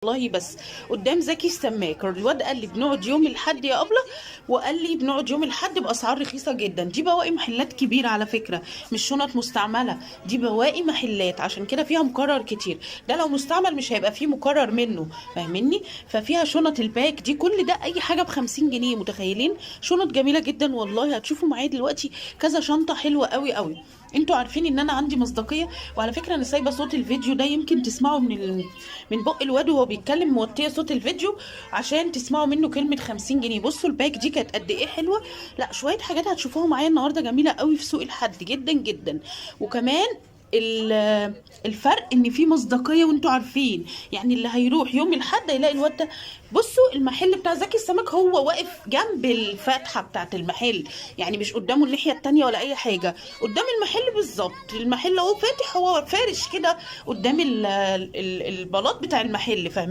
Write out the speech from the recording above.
والله بس قدام زكي السماك. الواد قال لي بنقعد يوم الحد يا ابله، وقال لي بنقعد يوم الحد باسعار رخيصة جدا. دي بواقي محلات كبيرة على فكرة، مش شنط مستعمله، دي بواقي محلات، عشان كده فيها مكرر كتير. ده لو مستعمل مش هيبقى فيه مكرر منه، فاهميني؟ ففيها شنط ال bag دي، كل ده اي حاجة ب50 جنيه، متخيلين؟ شنط جميلة جدا والله. هتشوفوا معايا دلوقتي كذا شنطه حلوة قوي قوي. انتوا عارفين ان انا عندي مصداقيه، وعلى فكرة انا سايبه صوت الفيديو ده يمكن تسمعوا من بق الواد وهو بيتكلم، موطيه صوت الفيديو عشان تسمعوا منه كلمة 50 جنيه. بصوا ال bag دي كانت قد ايه حلوه. لا شوية حاجات هتشوفوها معايا النهارده جميلة قوي في سوق الحد جدا جدا. وكمان الفرق ان في مصداقية، وانتوا عارفين يعني اللي هيروح يوم الحد هيلاقي الواد ده. بصوا المحل بتاع زكي السمك هو واقف جنب الفتحة بتاعت المحل، يعني مش قدامه الناحية التانية ولا اي حاجه، قدام المحل بالظبط. المحل اهو فاتح، هو فارش كده قدام البلاط بتاع المحل، فاهمين؟